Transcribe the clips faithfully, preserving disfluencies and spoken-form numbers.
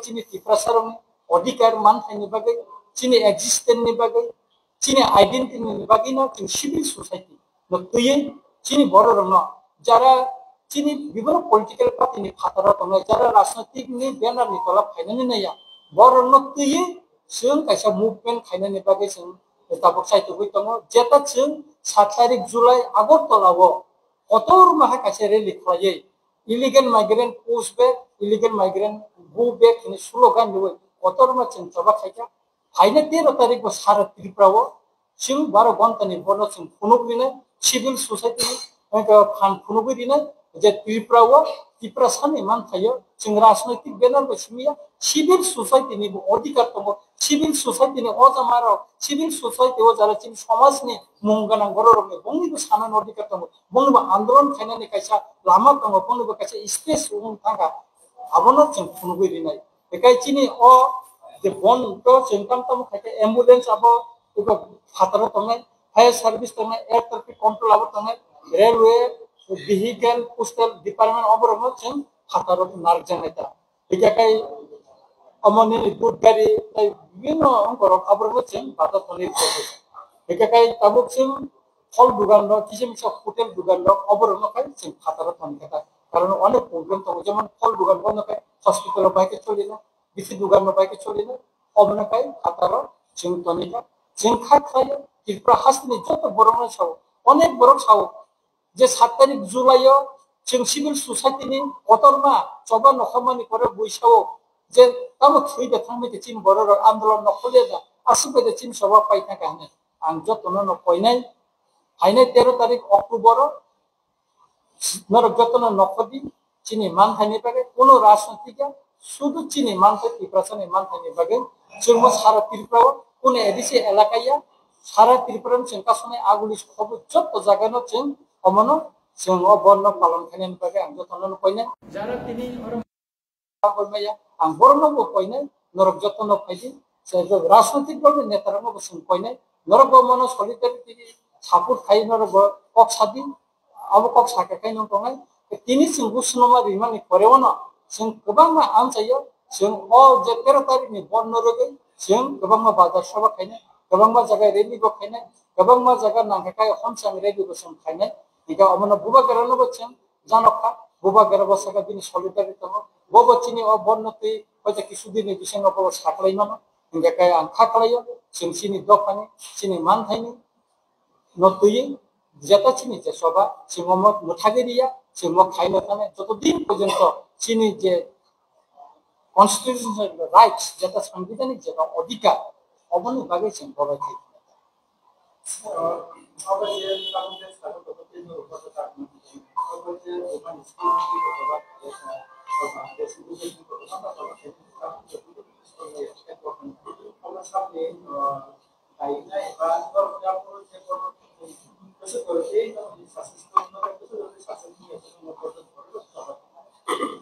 chini Tiprasarokni odhikar manthaini bagwi, chini existence ni bagwi, chini identity ni bagwi no chwng civil society no twiwi chini borok rokno jara chini bibhinno political party ni phataro tongnai, jara rajnoitik ni banner ni tola phainani naiya, borok no twiwi chwng kaisa movement khainani bagwi chwng tabuk chaitugwi tongo. Jeta chwng sat tarik July Agartala o kotorma hai kaisa rally khlaiwi illegal migrant push back, illegal migrant go back hwnwi slogan riwi kotorma chwng choba khaikha. Phaina tero tarik bo sara Tripura o chwng baro ghonta ni borno chwng phunuk rinai, civil society ni, eh, phan phunugwi rinai, je Tripura o, Tiprasa ni manthaio chwng rajnoitik banner bai simi ya, civil society ni bo odhikar tongo, civil society ni oja ma rok, civil society o jara chini somaj ni mung gwnang borok rok ni bongni bo sanani odhikar tongo, bongni bo andolon khainani kaisa lama tongo, bongni bo kaisa space wng thangkha, abono chwng phunugwi rinai. Ekai chini o je bon to chwng tamo tamo khai khe ambulance abo eko phataro tongnai, fire service tongnai, air traffic control abo tongnai, railway, vehicle, postal department oborokno chwng phataro narwkjaknai ta. Hingkhe kai omo nini dud gari tei bibhinno ongkorok aborokno chwng bata thani rwkha. Hingkhe kai tabuk chwng phol dugan rok, kisa misa hotel dugan rok oborokno kai chwng phataro thani kha ta. Karon onek problem tongo, jemon phol dugan bono kai hospital o bai khe choli na, bisi dugan no bai khe choli na, obono kai phataro chwng toni kha. Chwng kha khlaio, Tripura hasteni joto borokno sao, onek borok sao, je sat tarik July o chwng civil society ni kotorma choba nokha mani pore bui sao, je tamo thwi de thang bai de chini borok rok andolon nokho le da, aswk bai de chini choba pai thang kha hwnwi ang jotono no koinai. Phainai tero tarik October o norok jotono nokhodi chini manthaini bagwi, kuno rajnoitik ya, sudu chini manthai Tiprasani manthaini bagwi chwngmo sara Tripura o kuno A D C elaka ya, sara Tripura ni chwng kasonai aguli khobo joto jagano chwng omono chwng o borno palon khainani bagwi ang jotono no koinai. Jara tini oro Ang koinai, ang borokno bo koinai, norok jotono phaidi, se rajnoitik dol ni neta rokno bo chwng koinai, norok bo mono solidarity support khai norok bo kok sadi, abo kok saka khai nong tongnai. Tini chwng busunoma rimani pore ono chwng kwbangma amchaio, chwng o je tero tarik ni borno rwgwi chwng kwbangma bazar soba khainai, kwbangma jaga rally bo khainai, kwbangma jaga nangkha kai homsang rally bo chwng khainai, hingkhe omono bubagra no bo chwng janokha, bubagra bo saka bini solidarity tongo. Bobo chini o borno twi hoita kisu dini bisingo bobo saklai mano. Hingkhe khe ang kha khlaio, chwng chini dophani, chini manthaini no twiwi jeta chini je choba, chwng omo mwthagwi riya, chwng omo khaino thani joto din porjonto chini je constitutional rights, jeta sanbidhanik jeta odhikar, oboni bagwi chwng bobai khai.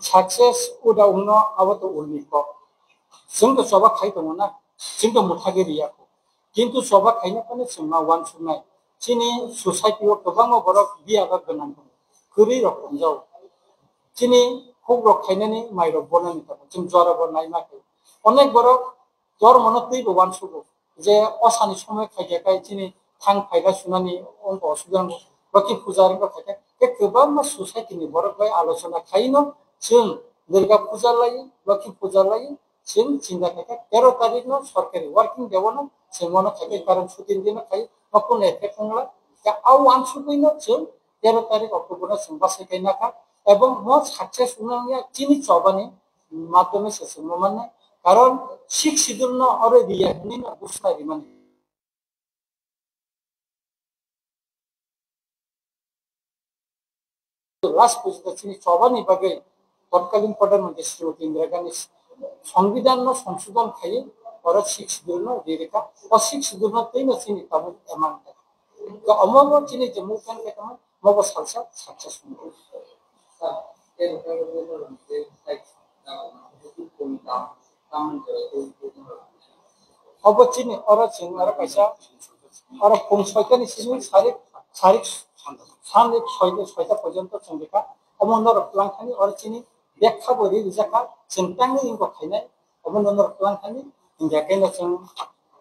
Success uda ungno abo to ulni kok. Chwng to choba khai tongo na, chwng to mwthagwi riya kho. Kintu choba khaina phano chwng ma uansuknai. Chini society o kwbangma borok biya ba gwnang tongo, kwrwi rok tongjao. Chini huk rok khainani mai rok bonani tongo, chwng jora bo naima khe. Onek borok dormo no twi bo uansugo je osani somoi khaikhe kai chini thang phaikha sunani ongko osubida wngo. Lokhi puja ringkha khaikhe, khe kwbangma society ni borok bai alochona khaino chwng Durga puja lai, Lokhi puja lai, chwng chinta khaikhe tero tarik no sorkari working day o no chwng mono khaikhe karon chuti ni dino khai no kun effect wngla. Khe a uansugwi no chwng tero tarik October no chwng bachai khai nakha, ebong mo success wngya chini chobani madhyome se chwngma mannai, karon sixth schedule no oro riya hinwi no buchna rimani. Last porjonto chini chobani bagwi totkalin Pradhan Mantri Srimati Indira Gandhi Songbidan no songsodhon khaiwi oro sixth schedule no ririkha, o sixth schedule no twino chini tabuk amang kha. To omo bo chini je movement khe tongma, mobo salsa success wngkha. Obo chini oro chwng aro kaisa, oro phung soita ni simi sarik, sarik sanni soita, soita porjonto chwng rikha. Omo norok twlang thani oro chini bekha bo ri rijak kha, chwng tangwi wngkha khainai. Omo no norok twlang thani, hingkhe khe no chwng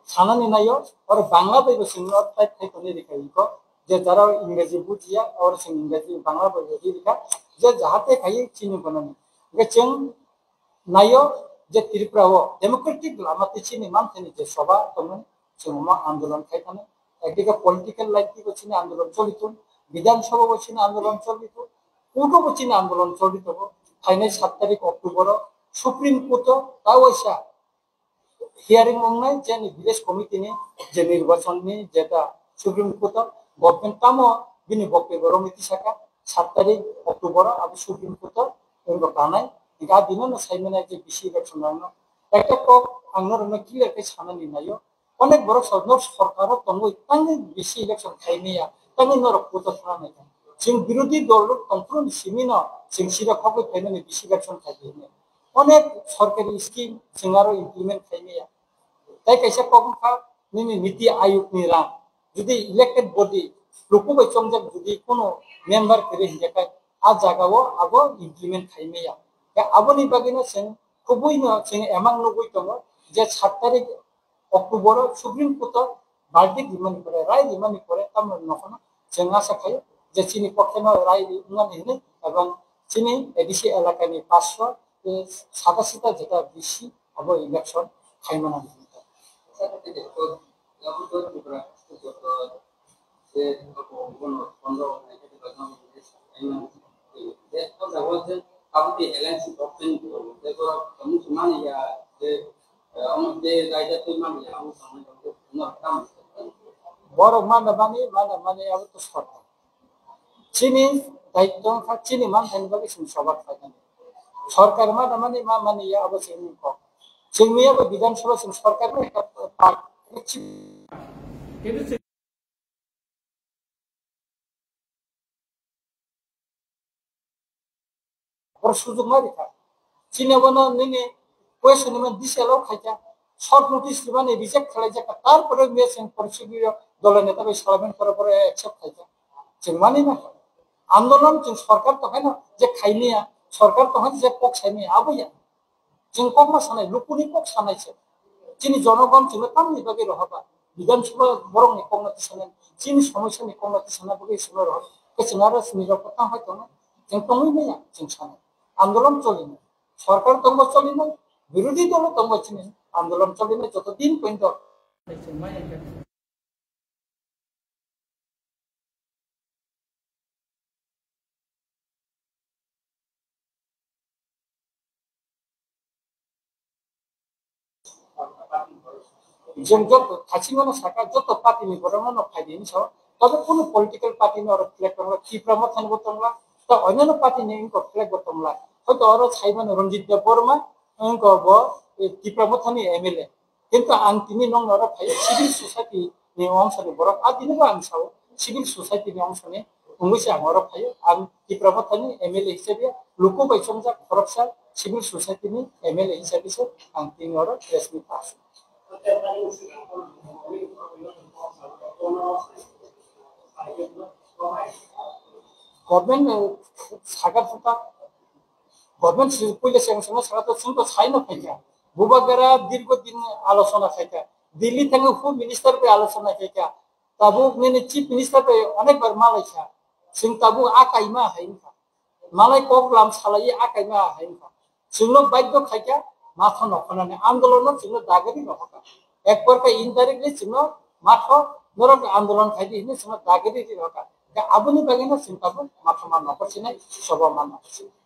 sanani naio, oro Bangla bai bo chwng no type khai tongwi rikha iko, je jara Ingreji bujiya, oro chwng Ingreji Bangla bai bo rikha, je jahate khai chini bono ni. Hingkhe chwng naio je Tripura o democratic lama twi chini manthani je soba tongmani, chwng omo andolon khai thani. Ekdike political line twi bo chini andolon choli thung, Bidhan Sabha bo chini andolon choli thung, court o bo chini andolon choli tongo. Phainai sat tarik October o Supreme Court o ta waisa hearing wngnai, je ni village committee ni je nirbachon ni jeta Supreme Court o government tamo bini boktobyo romwi tisaka sat tarik October o abo Supreme Court o wngbo kanai. Hingkhe a dino no sai manya je bisi election rok no ekta kok ang norok no clear khe sanani naio. Onek borok sor-, nor sorkar o tongwi tangwi bisi election khai manya, tangwi norok vote o thangna nai. Chwng birodhi dol rok tongphuru ni simi no chwng sida khogwi phaimani bisi election khai di hinwi. Onek sorkari scheme chwng aro implement khai manya. Tai kaisa kok wngkha nini Niti Ayog ni rang. Jodi elected body, luku bai chongjak jodi kono member kwrwi hinkhe kai, a jaga o abo implement khai manya. Khe aboni bagwi no chwng kubui no chwng emang nugwi tongo je sat tarik October o Supreme Court o verdict rimani pore, rai rimani pore, tamoni nokhorno chwng asa khaio je chini pokhe no rai ri-, wngmani hinwi, ebong chini A D C elakani paanch sho, eh, satasita jeta B C abo election khaimani hinwi. Borok mana mani, mana mani abo to sorkar. Chini daityo wngkha, chini manthani bagwi chwng sobat khlainani. Sorkar mana mani, ma mani ya abo chini kok. Chwng miya bo Bidhan Sabha chwng sorkar ni ekta part. Oro sujuk ma rikha. Chini abono nini question ni man disallow khaikha, short notice rimani reject khlaijak kha, tarpore mesen porsi biyo dolo neta bai salamen pore pore accept khaikha. Chwng mani na andolon chwng sorkar to haino je khaimaya, sorkar to haino je kok saimaya abo ya. Chwng kokma sanai, lukuni kok sanai se. Chini jonogon chwngno tamni bagwi rohoba. Bidhan Sabha borokni kokno tisanai, chini somosya ni kokno tisana bagwi chwngno rohor. Khe chwng aro chini rok tang hai tongo. Chwng tongwi maya, chwng sanai. Andolon cholinai. Sorkar tongbo cholinai, birodhi dolo tongbo chini andolon cholinai joto din pointo. Chwng joto thachimano saka, joto party ni borokno no phaidi hinwi sao. Tobe kunu political party no oro flag tongla, Tipra Motha ni bo tongla, ta onyaino party ni wngkha flag bo tongla. Hoito oro saimano Ranjit Debbarma, wngkha bo, eh, Tipra Motha ni M L A. Kintu ang tini nokno oro phai civil society ni ongsa ni borok, a tini bo ang sao civil society ni ongsa ni wngwi se ang oro phai. Ang Tipra Motha ni M L A hisabe luku bai chongjak khoroksa civil society ni M L A hisabe se ang tini oro press meet pass. Government, eh, sakha thangkha, government si puila seng seng sakha to chwng to sai no phaikha. Bubagra dirgo din alochona khaikha. Delhi thangwi hu minister bai alochona khaikha. Tabuk nini chief minister bai onek bar malaikha. Chwng tabuk a kaima hai wngkha. Malai kok lam salai a kaima hai wngkha. Chwngno baidhyo khaikha matha nokhornani andolonno chwngno dagari rohorkha. Ek prokar indirectly chwngno matha norok andolon khaidi hinwi chwngno dagari ri rohorkha. Khe aboni bagwino chwng tabuk matha ma nokhor sinai, soba ma nokhor sinai.